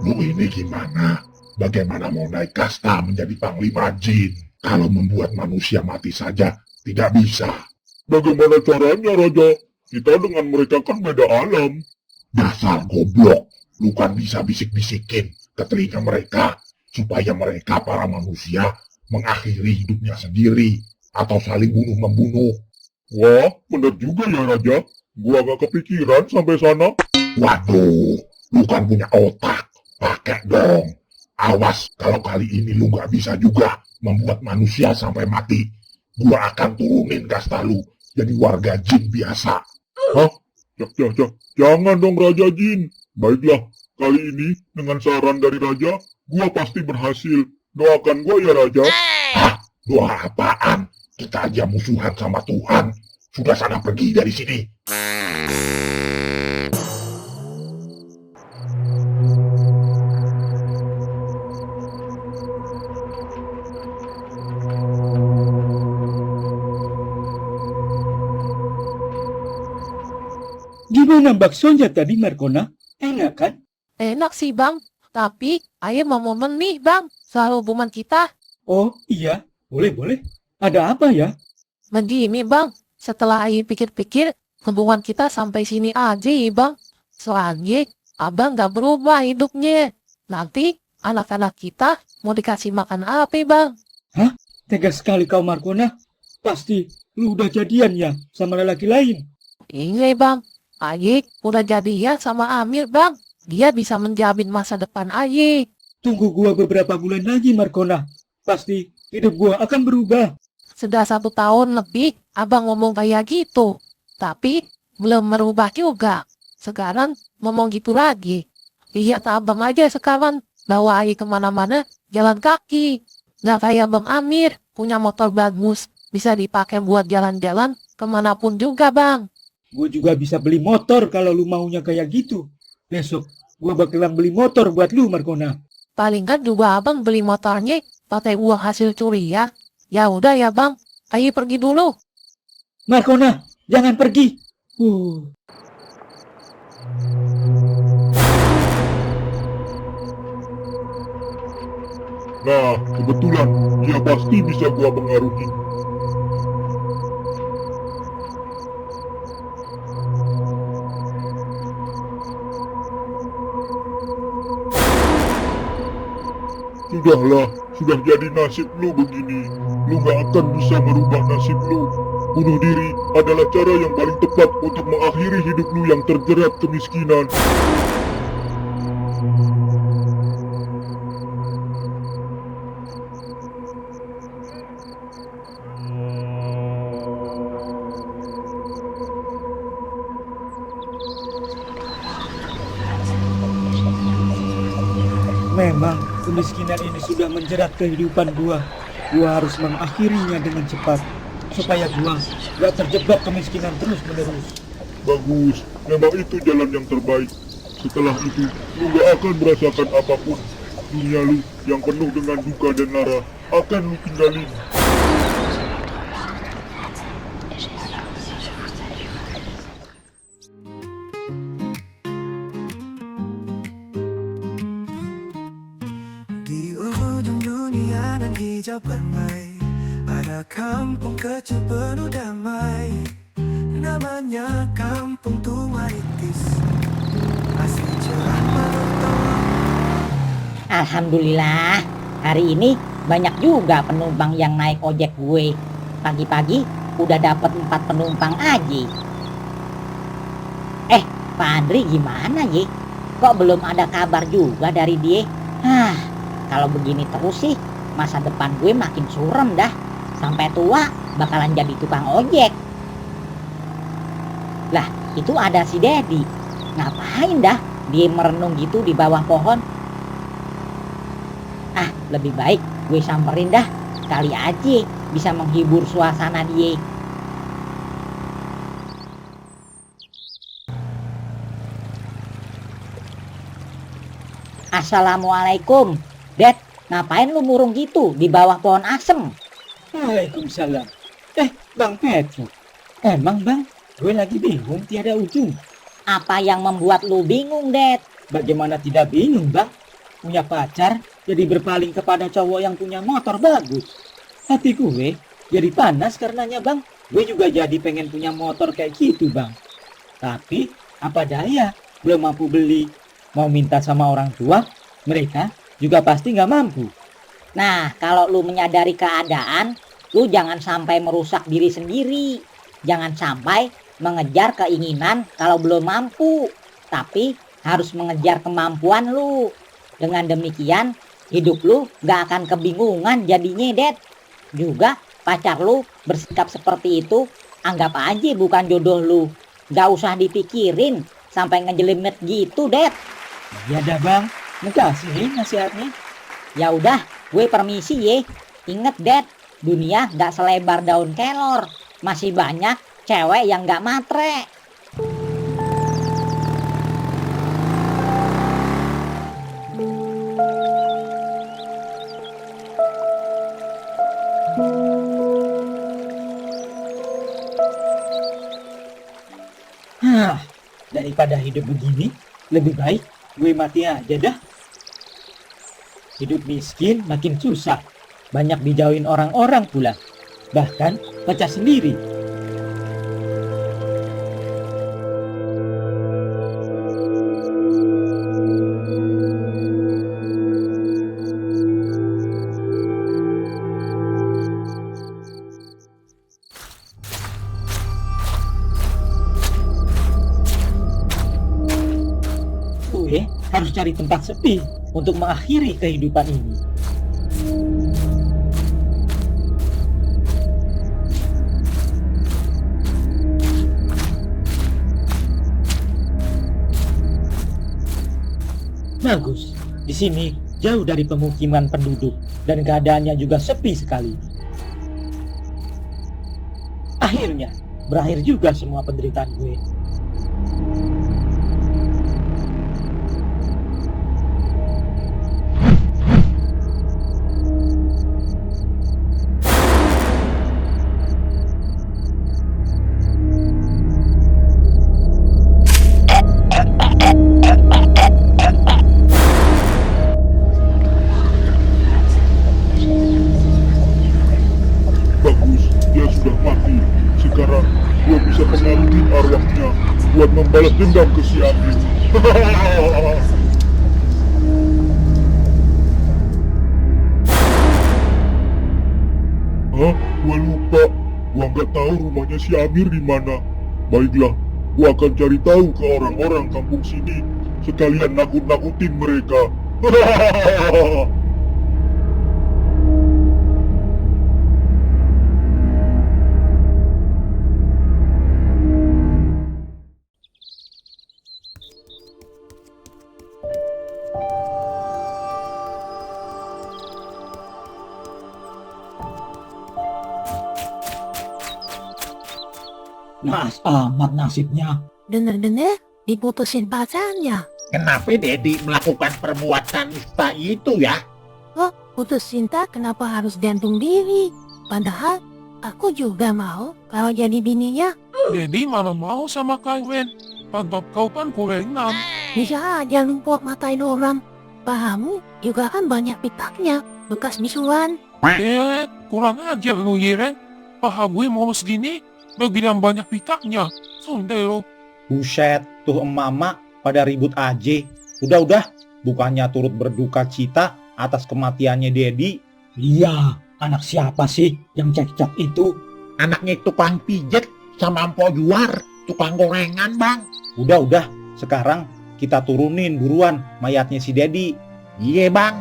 Lu ini gimana? Bagaimana mau naik kasta menjadi panglima jin? Kalau membuat manusia mati saja, tidak bisa. Bagaimana caranya, Raja? Kita dengan mereka kan beda alam. Dasar goblok, lu kan bisa bisik-bisikin ke telinga mereka, supaya mereka para manusia mengakhiri hidupnya sendiri, atau saling bunuh-membunuh. Wah, bener juga ya, Raja. Gua gak kepikiran sampai sana. Waduh, lu kan punya otak. Pakai dong. Awas kalau kali ini lu gak bisa juga membuat manusia sampai mati. Gua akan turunin kasta lu jadi warga jin biasa. Hah? Jangan dong Raja Jin. Baiklah, kali ini dengan saran dari Raja, gua pasti berhasil. Doakan gua ya Raja. Hah? Doa apaan? Kita aja musuhan sama Tuhan. Sudah sana pergi dari sini. Gimana baksonya tadi, Markona? Enak kan? Enak sih bang, tapi ayah mau momen nih bang, soal hubungan kita. Oh iya, boleh. Ada apa ya? Begini bang, setelah ayah pikir-pikir, hubungan kita sampai sini aja ya bang. Soalnya abang gak berubah hidupnya. Nanti anak-anak kita mau dikasih makan apa bang? Tegas sekali kau, Markona. Pasti lu udah jadian ya sama lelaki lain. Iya bang, ayah udah jadian sama Amir bang. Dia bisa menjamin masa depan ayah. Tunggu gua beberapa bulan lagi, Markona. Pasti hidup gua akan berubah. Sudah 1 tahun lebih abang ngomong kayak gitu. Tapi belum merubah juga. Sekarang ngomong gitu lagi. Lihat abang aja sekarang bawa ayah kemana-mana jalan kaki. Nggak kayak Bang Amir punya motor bagus. Bisa dipakai buat jalan-jalan kemanapun juga bang. Gua juga bisa beli motor kalau lu maunya kayak gitu. Besok gua bakalan beli motor buat lu, Markona. Paling kan juga abang beli motornya pakai uang hasil curi ya. Ya udah ya bang, ayah pergi dulu. Markona, jangan pergi. Nah, kebetulan dia pasti bisa gua pengaruhi. Sudahlah, sudah jadi nasib lu begini. Lu gak akan bisa merubah nasib lu. Bunuh diri adalah cara yang paling tepat untuk mengakhiri hidup lu yang terjerat kemiskinan. Memang kemiskinan ini sudah menjerat kehidupan gua. Gua harus mengakhirinya dengan cepat supaya gua gak terjebak kemiskinan terus-menerus. Bagus, memang itu jalan yang terbaik. Setelah itu, lu gak akan merasakan apapun. Dunia lu yang penuh dengan duka dan lara akan lu tinggalin. Di ujung dunia dan hijau permai, ada kampung kecil penuh damai. Namanya Kampung Tua Itis. Asli cerah menutup. Alhamdulillah, hari ini banyak juga penumpang yang naik ojek gue. Pagi-pagi udah dapet 4 penumpang aja. Pak Andri gimana ya? Kok belum ada kabar juga dari dia? Kalau begini terus sih, masa depan gue makin suram dah. Sampai tua bakalan jadi tukang ojek. Lah, itu ada si Dedi. Ngapain dah dia merenung gitu di bawah pohon? Lebih baik gue samperin dah. Kali aja bisa menghibur suasana dia. Assalamualaikum. Dad, ngapain lu murung gitu di bawah pohon asem? Waalaikumsalam. Bang Petro. Emang bang, gue lagi bingung tiada ujung. Apa yang membuat lu bingung, Dad? Bagaimana tidak bingung bang? punya pacar jadi berpaling kepada cowok yang punya motor bagus. Hati gue jadi panas karenanya bang. Gue juga jadi pengen punya motor kayak gitu bang. Tapi apa daya, belum mampu beli. Mau minta sama orang tua, mereka juga pasti nggak mampu. Nah, kalau lu menyadari keadaan, lu jangan sampai merusak diri sendiri. Jangan sampai mengejar keinginan kalau belum mampu. Tapi harus mengejar kemampuan lu. Dengan demikian, hidup lu gak akan kebingungan jadinya, Det. Juga pacar lu bersikap seperti itu, anggap aja bukan jodoh lu. Gak usah dipikirin sampai ngejelimet gitu, Det. Ya dah bang, makasih nih nasihatnya. Ya udah, gue permisi ye. Ingat, Det, dunia gak selebar daun kelor. Masih banyak cewek yang gak matre. Daripada hidup begini, lebih baik gue mati aja dah. Hidup miskin makin susah, banyak dijauhin orang-orang pula, bahkan pacar sendiri. Gue harus cari tempat sepi untuk mengakhiri kehidupan ini. Bagus, di sini jauh dari pemukiman penduduk dan keadaannya juga sepi sekali. Akhirnya, berakhir juga semua penderitaan gue. Bagus, dia sudah mati. Sekarang gua bisa pengaruhi arwahnya buat membalas dendam ke si Amir. Hah? Gua lupa. Gua nggak tahu rumahnya si Amir di mana. Baiklah, gua akan cari tahu ke orang-orang kampung sini. Sekalian nakut-nakutin mereka. Mas amat nasibnya. Dengar-dengar diputusin pacarnya. Kenapa Dedi melakukan perbuatan nista itu ya? Putus cinta kenapa harus gantung diri? Padahal aku juga mau kalau jadi bininya. Dedi mana mau sama kawin? Pantat kau kan kurang 6. Bisa aja lu buat matain orang. Pahamu juga kan banyak pitaknya, bekas bisuan. Kurang aja lu Yiren. Paha gue mulus gini, begitu banyak pitaknya. Sondeo. Buset, tuh emak-emak pada ribut aja. Udah, bukannya turut berduka cita atas kematiannya Dedi. Iya, anak siapa sih yang cekcok itu? Anaknya tukang pijet sama Empo Juar, tukang gorengan bang. Udah, sekarang kita turunin buruan mayatnya si Dedi. Iya bang.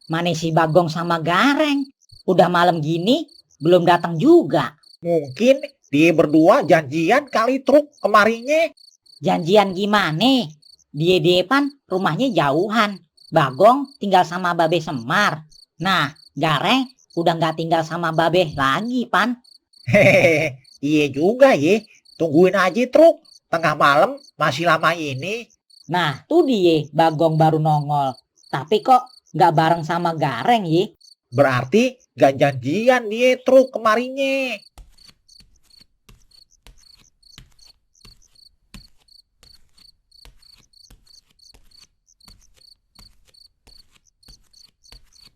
Mana si Bagong sama Gareng? Udah malam gini, belum datang juga. Mungkin dia berdua janjian kali truk kemarinya. Janjian gimana? Dia depan rumahnya jauhan. Bagong tinggal sama Babe Semar. Nah, Gareng udah nggak tinggal sama Babe lagi, Pan. Hehehe, iya juga ya. Tungguin aja truk. Tengah malam masih lama ini. Nah, tuh dia Bagong baru nongol. Tapi kok nggak bareng sama Gareng ye? Berarti gak janjian dia truk kemarinnya.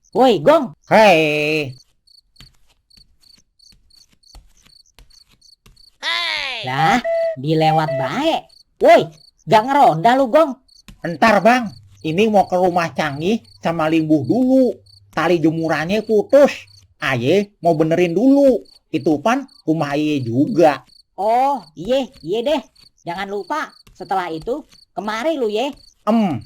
Woi, Gong, Hei, lah dilewat baik. Woi, gak ngeronda lu, Gong. ntar bang. Ini mau ke rumah Canggih sama Limbuh dulu. Tali jemurannya putus. Aye mau benerin dulu. Itu pan rumah Aye juga. Oh, iye deh. Jangan lupa, setelah itu kemari lu ye. Em,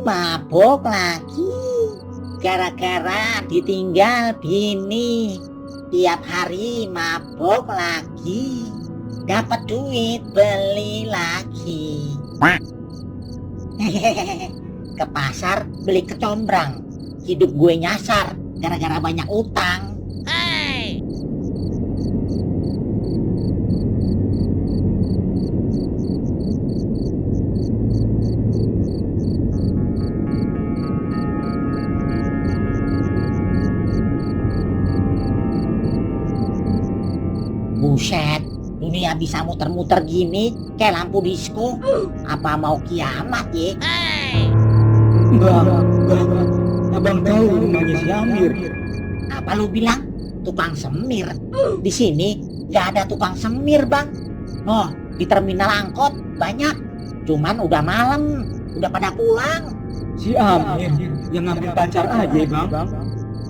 Mabok lagi. Gara-gara ditinggal bini. Tiap hari mabok lagi. Dapat duit beli lagi. Ke pasar beli kecombrang. Hidup gue nyasar gara-gara banyak utang. Buset, dunia bisa muter-muter gini kayak lampu disko. Apa mau kiamat ye? Bang, abang tahu rumahnya si Amir. Apa lu bilang? Tukang semir? Di sini nggak ada tukang semir, Bang. Oh, di terminal angkot banyak. Cuman udah malam, udah pada pulang. Si Amir yang ngambil pacar aja, Bang.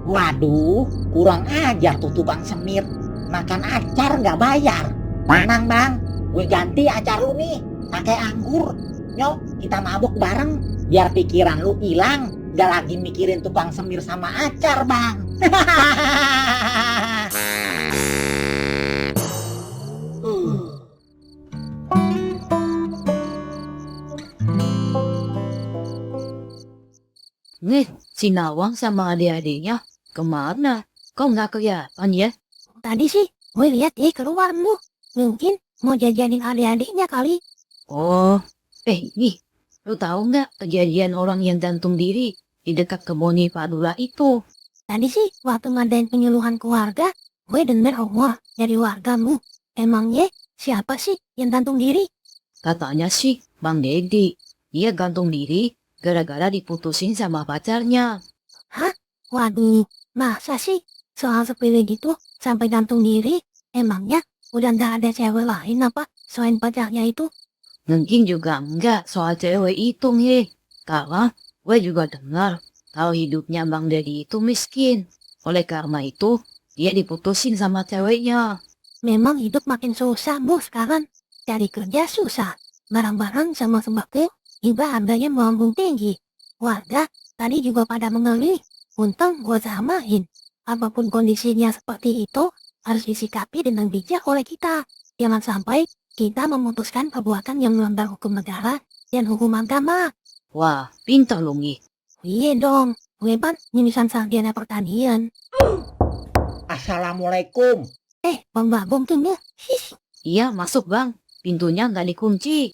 Waduh, kurang ajar tuh tukang semir. Makan acar nggak bayar. Tenang, Bang, gue ganti acar lu nih pakai anggur. Nyok, kita mabuk bareng biar pikiran lu hilang. Gak lagi mikirin tukang semir sama acar, Bang. Nih, si Nawang sama adik-adiknya kemana? Kok nggak kelihatan ya? Tadi sih gue lihat dia keluar lu. Mungkin mau jajanin adik-adiknya kali. Oh, ini, lu tahu nggak kejadian orang yang gantung diri di dekat kebun Pak Dula itu? Tadi sih waktu ngadain penyuluhan keluarga, gue denger Allah dari wargamu. Emangnya siapa sih yang gantung diri? Katanya sih Bang Dedi. Dia gantung diri gara-gara diputusin sama pacarnya. Waduh, masa sih soal sepele gitu sampai gantung diri? Emangnya udah nggak ada cewek lain apa selain pacarnya itu? Mungkin juga enggak soal cewek itu nih. Karena gue juga dengar kalau hidupnya Bang Dedi itu miskin. Oleh karena itu, dia diputusin sama ceweknya. Memang hidup makin susah bu sekarang. Cari kerja susah. Barang-barang sama sembako juga harganya melambung tinggi. Warga tadi juga pada mengeluh. Untung gue samain. Apapun kondisinya seperti itu harus disikapi dengan bijak oleh kita. Jangan sampai kita memutuskan perbuatan yang melanggar hukum negara dan hukum agama. Wah, pintar lu Ngi. Iya dong, gue kan lulusan sarjana pertanian. Assalamualaikum. Bang Bagong tuh ya. Iya, masuk Bang. Pintunya nggak dikunci.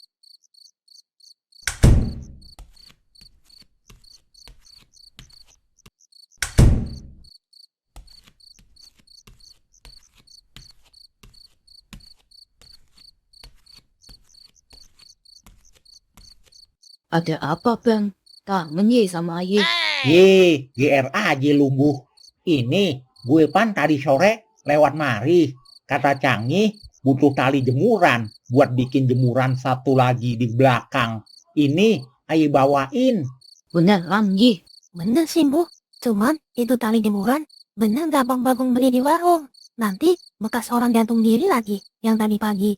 Ada apa bang? Kangen ye sama Aye. Ye, GR aja lumbuh. Ini gue pan tadi sore lewat mari. Kata Canggih butuh tali jemuran buat bikin jemuran satu lagi di belakang. Ini Aye bawain. Beneran ye? Bener sih, Bu. Cuman itu tali jemuran bener gampang bagong beli di warung. Nanti bekas orang gantung diri lagi yang tadi pagi.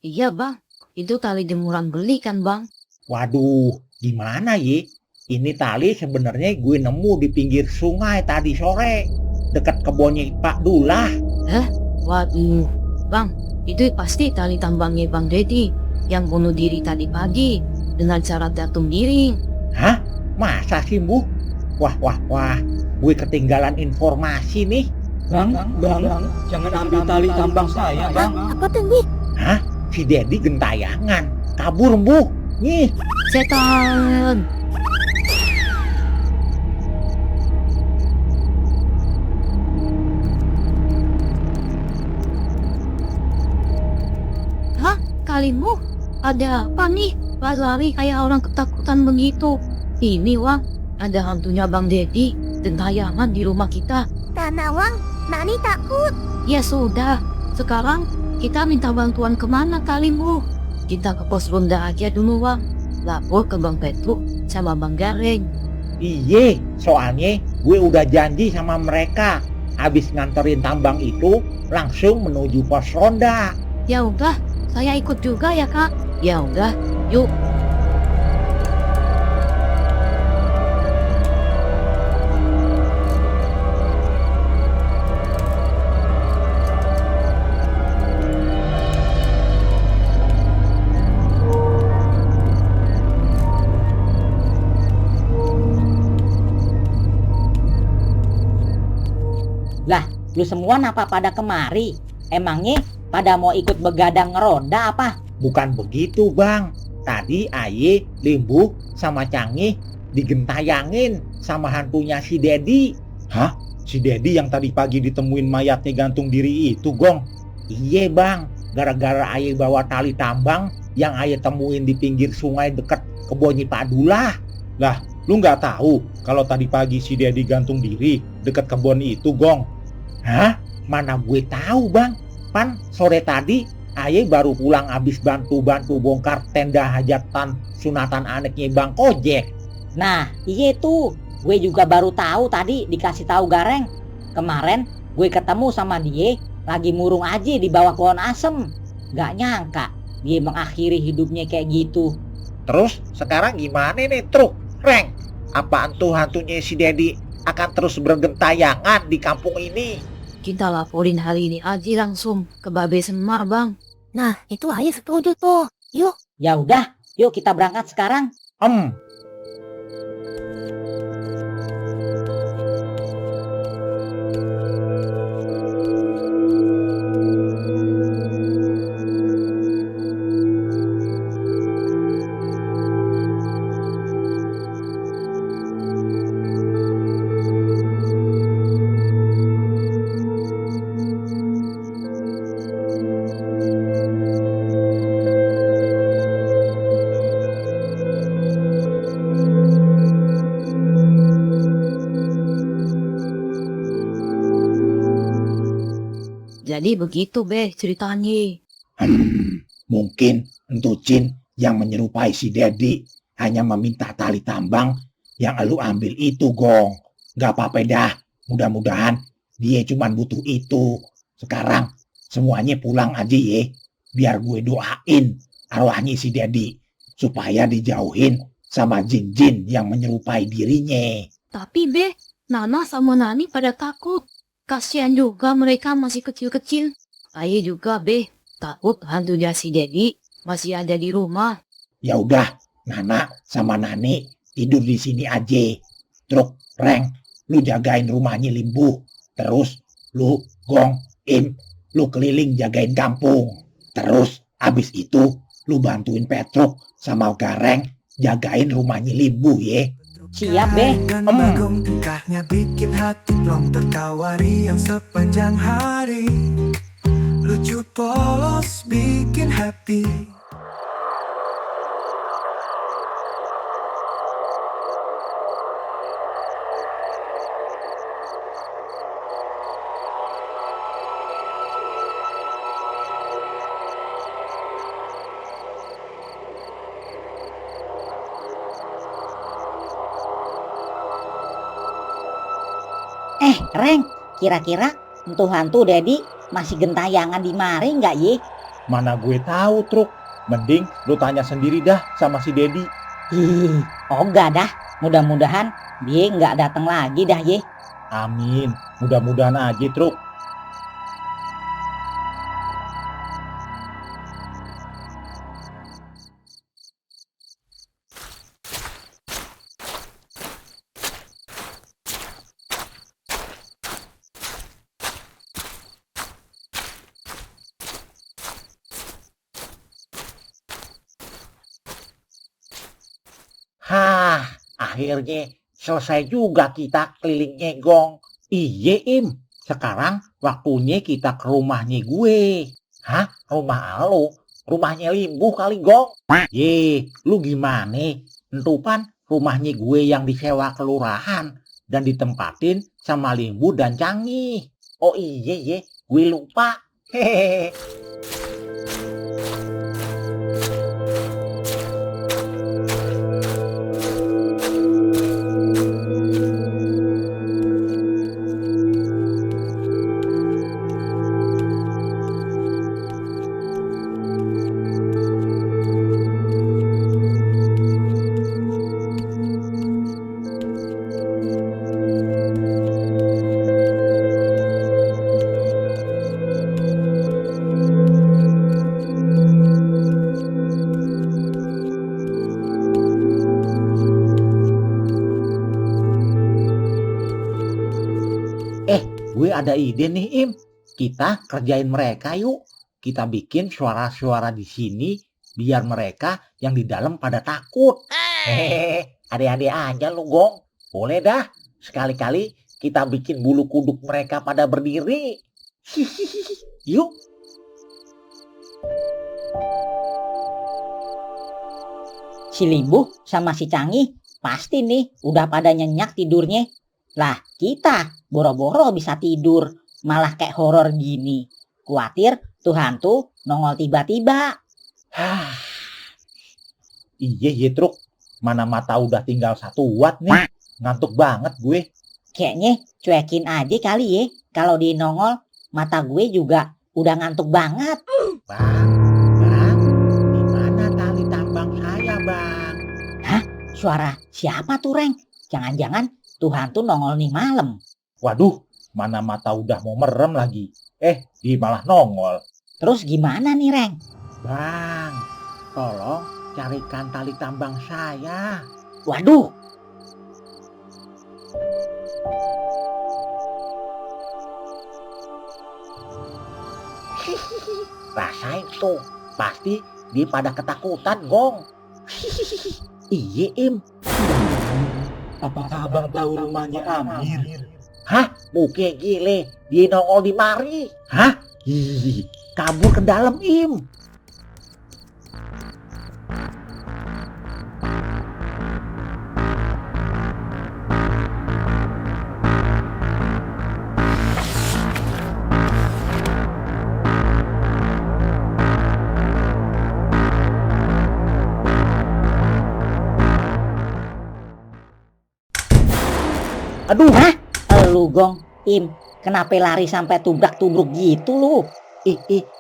Iya bang, itu tali jemuran beli kan bang? Waduh, gimana ye? Ini tali sebenarnya gue nemu di pinggir sungai tadi sore. Dekat kebunnya Pak Dullah. Waduh, bang, itu pasti tali tambangnya Bang Dedi yang bunuh diri tadi pagi dengan cara gantung diri. Hah? Masa sih, Bu? Wah, gue ketinggalan informasi nih. Bang, jangan ambil tali tambang saya, Bang. Apa tuh, Bi? Hah? Si Dedi gentayangan. Kabur, Bu. Nih. Setan! Hah? Kalimu? Ada apa nih? Lari kayak orang ketakutan begitu. Ini Wang, ada hantunya Bang Dedi gentayangan di rumah kita. Tanah Wang, Nani takut. Ya sudah, sekarang kita minta bantuan kemana Kalimu? Kita ke pos ronda aja dulu Wang. Lapor ke Bang Petruk sama Bang Gareng. Iye, soalnya gue udah janji sama mereka. Habis nganterin tambang itu, langsung menuju pos ronda. Ya udah, saya ikut juga ya Kak. Ya udah, yuk. Lah, lu semua napa pada kemari? Emangnya pada mau ikut begadang ngeronda apa? Bukan begitu, Bang. Tadi Aye, Limbu, sama Canggih digentayangin sama hantunya si Dedi. Hah? Si Dedi yang tadi pagi ditemuin mayatnya gantung diri itu, Gong? Iye, Bang. Gara-gara Aye bawa tali tambang yang Aye temuin di pinggir sungai dekat kebunnya Pak Dullah. Lah, lu nggak tahu kalau tadi pagi si Dedi gantung diri dekat kebun itu, Gong? Hah? Mana gue tahu, Bang. Pan sore tadi Aye baru pulang abis bantu-bantu bongkar tenda hajatan sunatan anaknya Bang Kojek. Nah, iya tuh. Gue juga baru tahu tadi dikasih tahu Gareng. Kemarin gue ketemu sama dia lagi murung aja di bawah pohon asem. Gak nyangka dia mengakhiri hidupnya kayak gitu. Terus sekarang gimana nih, Truk? Reng, apaan tuh hantunya si Dedi akan terus bergentayangan di kampung ini? Kita laporin hari ini aja langsung ke Babe Semar, Bang. Nah, itu Aye setuju tuh. Yuk. Ya udah, yuk kita berangkat sekarang. Jadi begitu, Be, ceritanya. Mungkin Entu Jin yang menyerupai si Dedi hanya meminta tali tambang yang lu ambil itu, Gong. Gak apa-apa dah, mudah-mudahan dia cuma butuh itu. Sekarang semuanya pulang aja ya, biar gue doain arwahnya si Dedi supaya dijauhin sama jin-jin yang menyerupai dirinya. Tapi, Be, Nana sama Nani pada takut. Kasihan juga mereka masih kecil-kecil. Aye juga, Be, takut hantunya si Dedi masih ada di rumah. Ya udah, Nana sama Nani tidur di sini aja. Truk, Reng, lu jagain rumahnya Limbu. Terus lu, Gong, Im, lu keliling jagain kampung. Terus abis itu lu bantuin Petruk sama Gareng jagain rumahnya Limbu ya. Siap, Be. Bagong tingkahnya bikin hati plong tertawa riang sepanjang hari. Lucu polos bikin happy. Reng, kira-kira entu hantu Dedi masih gentayangan di mari nggak ye? Mana gue tahu, Truk. Mending lu tanya sendiri dah sama si Dedi. Ih, enggak dah. Mudah-mudahan dia nggak datang lagi dah ye. Amin. Mudah-mudahan aja, Truk. Hah, akhirnya selesai juga kita kelilingnya, Gong. Iye, Im. Sekarang waktunya kita ke rumahnya gue. Hah, rumah lo? Rumahnya Limbu kali, Gong. Ye, lu gimana? Entupan rumahnya gue yang disewa kelurahan dan ditempatin sama Limbu dan Canggih. Oh iya ye, gue lupa. Hehehe. Gue ada ide nih, Im. Kita kerjain mereka yuk. Kita bikin suara-suara di sini biar mereka yang di dalam pada takut. Hehehe, ade-ade aja lu, Gong. Boleh dah, sekali-kali kita bikin bulu kuduk mereka pada berdiri. Hihihi, yuk. Si Limbu sama si Canggih pasti nih udah pada nyenyak tidurnya. Lah kita boro-boro bisa tidur malah kayak horor gini. Kuatir tuh hantu nongol tiba-tiba. Hah. Iya, Truk. Mana mata udah tinggal 1 watt nih. Ngantuk banget gue. Kayaknya cuekin aja kali ya. Kalau dia nongol mata gue juga udah ngantuk banget. Bang, di mana tali tambang saya, Bang? Suara siapa tuh, Reng? Jangan-jangan tuh hantu nongol nih malam. Waduh, mana mata udah mau merem lagi. Dia malah nongol. Terus gimana nih, Reng? Bang, tolong carikan tali tambang saya. Waduh, Rasain tuh, pasti dia pada ketakutan, Gong. Iya, Im. Apakah abang tahu rumahnya Amir? Hah, muke gile, dia nongol di mari. Hah? Ih, kabur ke dalam, Im. Aduh, lu Gong, Im, kenapa lari sampai tubrak-tubruk gitu lu?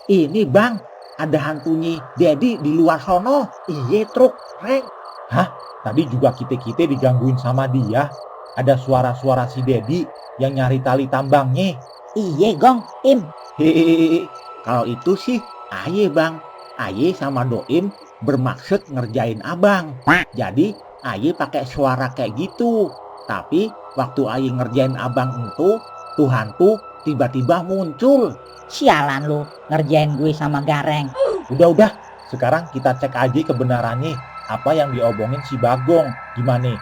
ini Bang, ada hantunya Dedi di luar sono. Iya, Truk, Reng. Tadi juga kita digangguin sama dia. Ada suara-suara si Dedi yang nyari tali tambangnya. Iya, Gong, Im. Hehehe, kalau itu sih, aye Bang. Aye sama Doim bermaksud ngerjain abang. Jadi, aye pakai suara kayak gitu. Tapi, waktu aye ngerjain abang itu, tuh hantu tiba-tiba muncul. Sialan lu, ngerjain gue sama Gareng. Udah. Sekarang kita cek aja kebenarannya. Apa yang diomongin si Bagong. Gimana?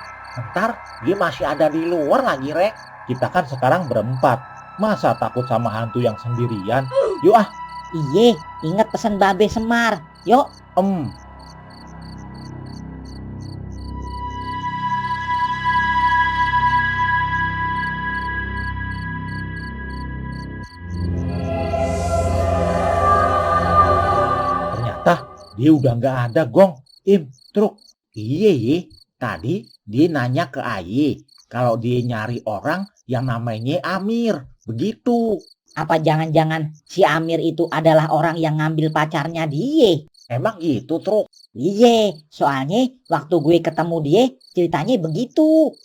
Ntar dia masih ada di luar lagi, Rek. Kita kan sekarang berempat. Masa takut sama hantu yang sendirian? Yuk ah. Iye, inget pesan Babe Semar. Yuk. Ternyata dia udah nggak ada, Gong. Im, Truk. Iya, tadi dia nanya ke aye kalau dia nyari orang yang namanya Amir. Begitu. Apa jangan-jangan si Amir itu adalah orang yang ngambil pacarnya dia? Emang gitu, Truk? Iya, soalnya waktu gue ketemu dia ceritanya begitu.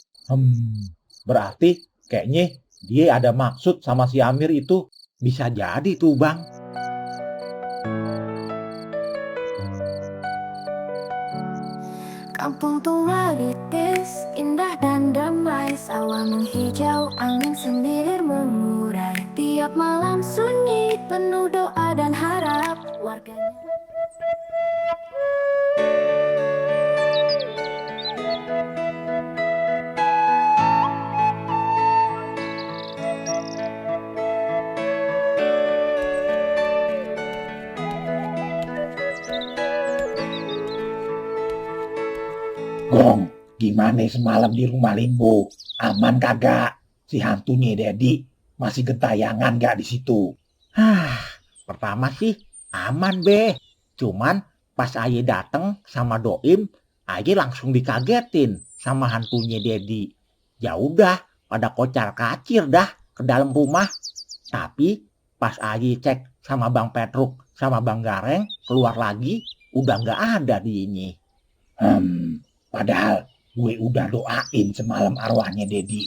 Berarti kayaknya dia ada maksud sama si Amir itu. Bisa jadi tuh, Bang. Kampung tua rintis, indah dan damai. Sawah menghijau, angin semilir mengurai. Tiap malam sunyi, penuh doa dan harap warganya. Gong, gimana semalam di rumah Limbo? Aman kagak? Si hantunya Dedi masih gentayangan gak di situ? Pertama sih aman, Be. Cuman pas Aye dateng sama Doim, Aye langsung dikagetin sama hantunya Dedi. Ya udah, pada kocar-kacir dah ke dalam rumah. Tapi pas Aye cek sama Bang Petruk sama Bang Gareng, keluar lagi, udah nggak ada di ini. Padahal gue udah doain semalam arwahnya Dedi.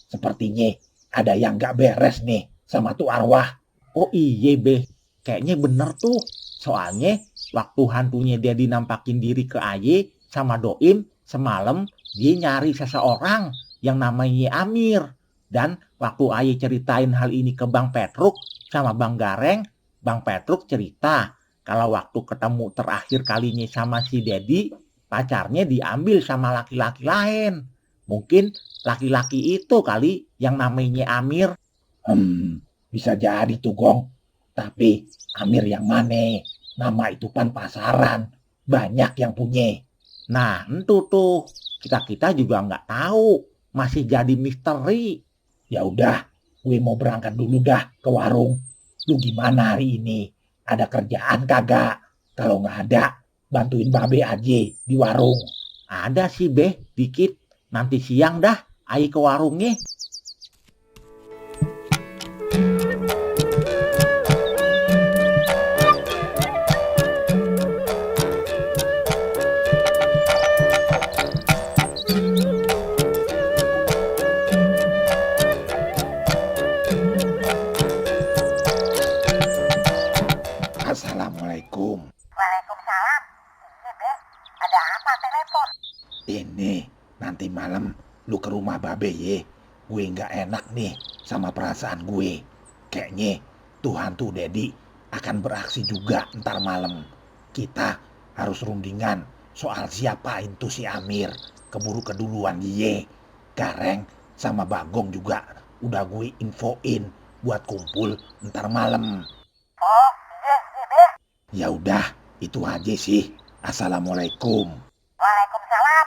Sepertinya ada yang gak beres nih sama tuh arwah. Oh iya, Be. Kayaknya bener tuh. Soalnya waktu hantunya Dedi nampakin diri ke Aye sama Doim, semalam dia nyari seseorang yang namanya Amir. Dan waktu Aye ceritain hal ini ke Bang Petruk sama Bang Gareng, Bang Petruk cerita kalau waktu ketemu terakhir kalinya sama si Dedi, pacarnya diambil sama laki-laki lain. Mungkin laki-laki itu kali yang namanya Amir. Bisa jadi tuh, Gong. Tapi Amir yang mana? Nama itu kan pasaran. Banyak yang punya. Nah, entu tuh. Kita juga nggak tahu. Masih jadi misteri. Ya udah, gue mau berangkat dulu dah ke warung. Lu gimana hari ini? Ada kerjaan kagak? Kalau nggak ada, bantuin Babe aja di warung. Ada sih, Be, dikit. Nanti siang dah, Aye ke warungnya. Assalamualaikum. Waalaikumsalam. Iya, Be. Ada apa telepon? Ini nanti malam lu ke rumah Babe ye. Gue nggak enak nih sama perasaan gue. Kayaknya tuh hantu Dedi akan beraksi juga ntar malam. Kita harus rundingan soal siapa itu si Amir. Keburu keduluan ye. Gareng sama Bagong juga udah gue infoin buat kumpul ntar malam. Oh, iya, Be. Ya udah, itu aja sih. Assalamualaikum. Waalaikumsalam.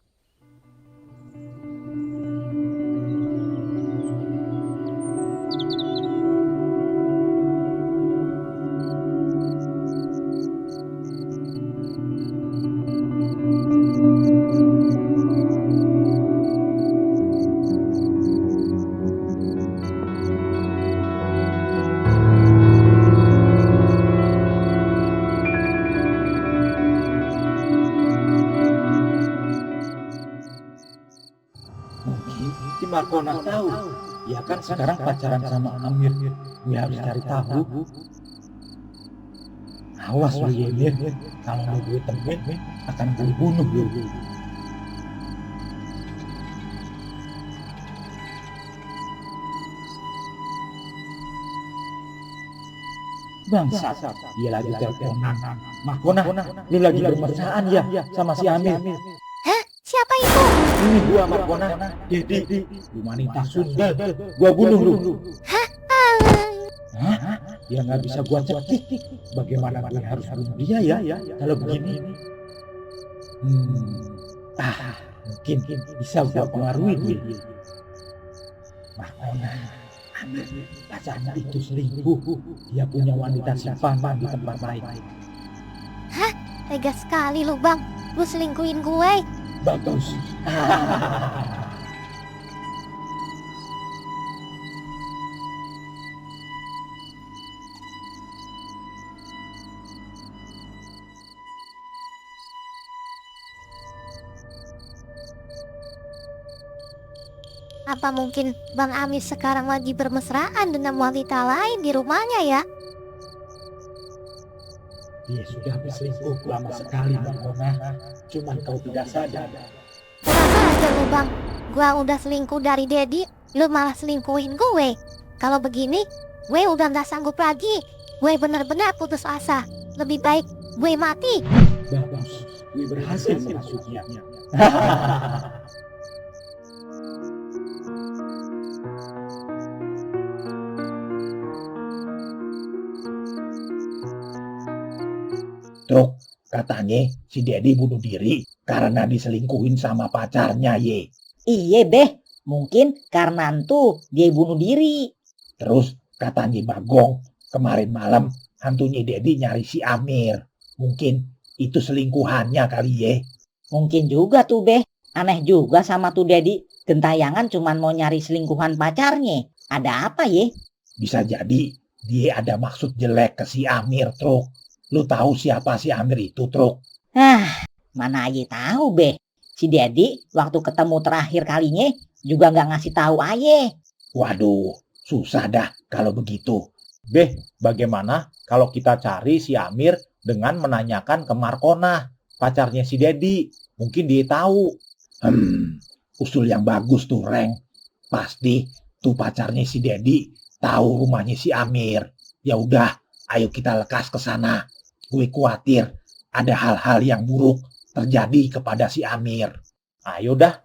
Si Markona tahu. Ya kan sekarang pacaran sama Amir. Gue harus cari tahu. Awas lu Yemir. Kalau mau gue temuin, akan gue bunuh lu. Bangsa, dia lagi teleponan. Markona, lu lagi bermesraan ya sama si Amir. Siapa itu? Ini gua Markona, Dedi, lu wanita sundal, gua bunuh lu. Hah? Ya nggak bisa gua cekik. Bagaimana gue harus bunuh dia ya? Kalau begini, mungkin bisa gua pengaruhi dia. Markona, Amir, pacarnya itu selingkuh. Dia punya wanita simpanan di tempat lain. Hah? Tega sekali lu, Bang. Lu selingkuhin gue. Bagus. Apa mungkin Bang Amis sekarang lagi bermesraan dengan wanita lain di rumahnya ya? Dia sudah berselingkuh lama sekali Bang Mona. Cuman kau tidak sadar. Kurang aja lu Bang. Gua udah selingkuh dari Dedi, lu malah selingkuhin gue. Kalau begini, gue udah gak sanggup lagi. Gue benar-benar putus asa. Lebih baik gue mati. Bagus, gue berhasil menghasutnya. Truk, katanya si Dedi bunuh diri karena diselingkuhin sama pacarnya ye. Iya beh, mungkin karena itu dia bunuh diri. Terus katanya Bagong, kemarin malam hantunya Dedi nyari si Amir. Mungkin itu selingkuhannya kali ye. Mungkin juga tuh beh. Aneh juga sama tuh Dedi. Gentayangan cuman mau nyari selingkuhan pacarnya. Ada apa ye? Bisa jadi dia ada maksud jelek ke si Amir, Truk. Lu tahu siapa si Amir itu, Truk? Mana aja tahu beh. Si Dedi waktu ketemu terakhir kalinya juga nggak ngasih tahu aye. Waduh, susah dah kalau begitu. Beh, bagaimana kalau kita cari si Amir dengan menanyakan ke Markona, pacarnya si Dedi? Mungkin dia tahu. Usul yang bagus tuh, Reng. Pasti tuh pacarnya si Dedi tahu rumahnya si Amir. Ya udah, ayo kita lekas ke sana. Gue khawatir ada hal-hal yang buruk terjadi kepada si Amir. Ayo dah.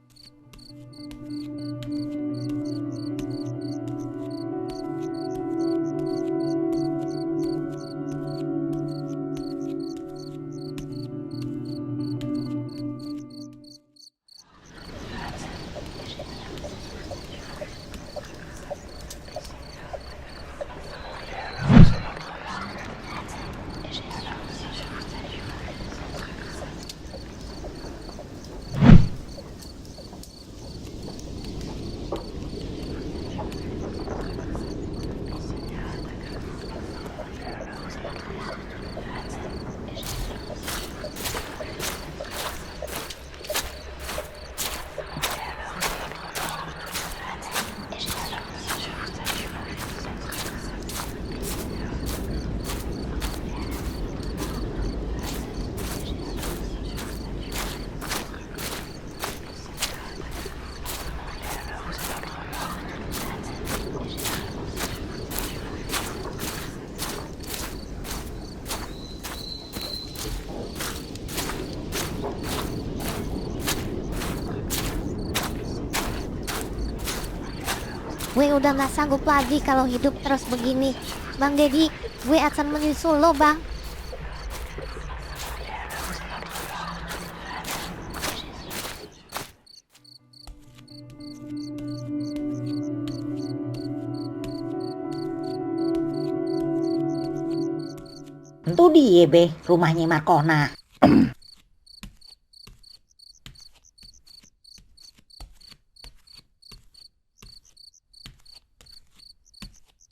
Gue udah gak sanggup lagi kalau hidup terus begini. Bang Dedi, gue akan menyusul lo bang. Tentu dia beh, rumahnya Markona.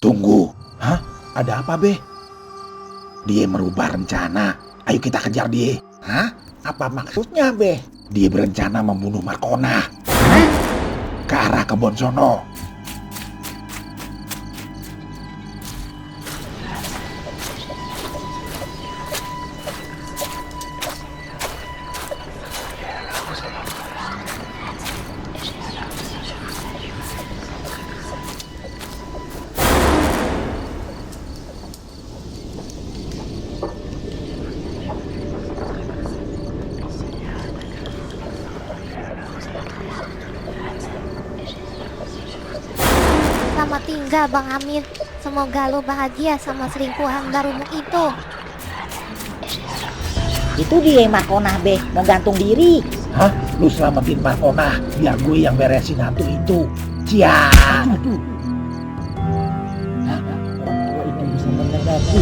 Tunggu. Hah? Ada apa, Be? Dia merubah rencana. Ayo kita kejar dia. Hah? Apa maksudnya, Be? Dia berencana membunuh Markona. Hah? Ke arah kebun sono. Selamat tinggal Bang Amir. Semoga lo bahagia sama selingkuhan barumu itu. Itu dia Markona beh, mau gantung diri. Hah? Lu selamatin Markona, biar gue yang beresin hantu itu. Ciao. Orang tua itu bisa mendengarku.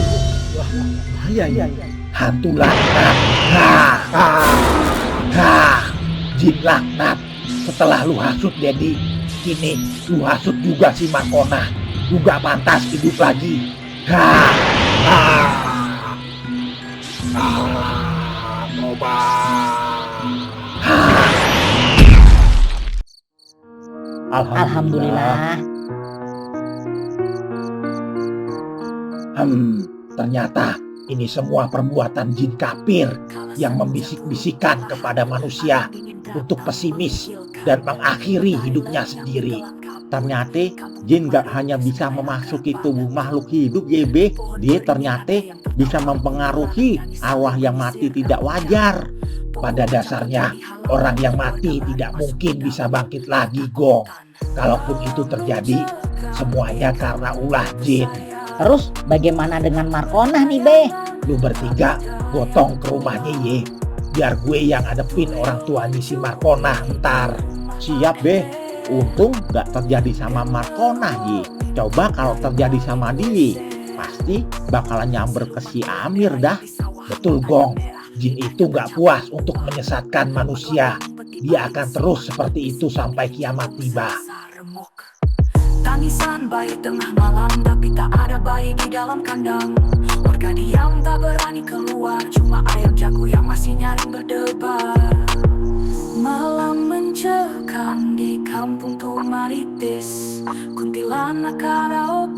Wah, bahaya ya. Hantu laknat. Ha. Jin laknat. Setelah lu hasut Dedi, kini lu hasut juga si Markona. Lu gak pantas hidup lagi. Tobat. Alhamdulillah. Ternyata ini semua perbuatan jin kafir yang membisik-bisikan kepada manusia untuk pesimis dan mengakhiri hidupnya sendiri. Ternyata jin gak hanya bisa memasuki tubuh makhluk hidup ya Be, dia ternyata bisa mempengaruhi arwah yang mati tidak wajar. Pada dasarnya, orang yang mati tidak mungkin bisa bangkit lagi, Gong. Kalaupun itu terjadi, semuanya karena ulah jin. Terus bagaimana dengan Markonah nih Be? Lu bertiga gotong ke rumahnya ye. Biar gue yang hadepin orang tuanya si Markonah ntar. Siap Be, untung gak terjadi sama Markonah Ye. Coba kalau terjadi sama dia, pasti bakalan nyamber ke si Amir dah. Betul Gong, jin itu gak puas untuk menyesatkan manusia. Dia akan terus seperti itu sampai kiamat tiba. Tangisan bayi tengah malam, tapi tak ada bayi di dalam kandang. Warga diam tak berani keluar, cuma ayam jago yang masih nyaring berdebar. Malam mencekam di kampung Tumaritis, kuntilanak karaoke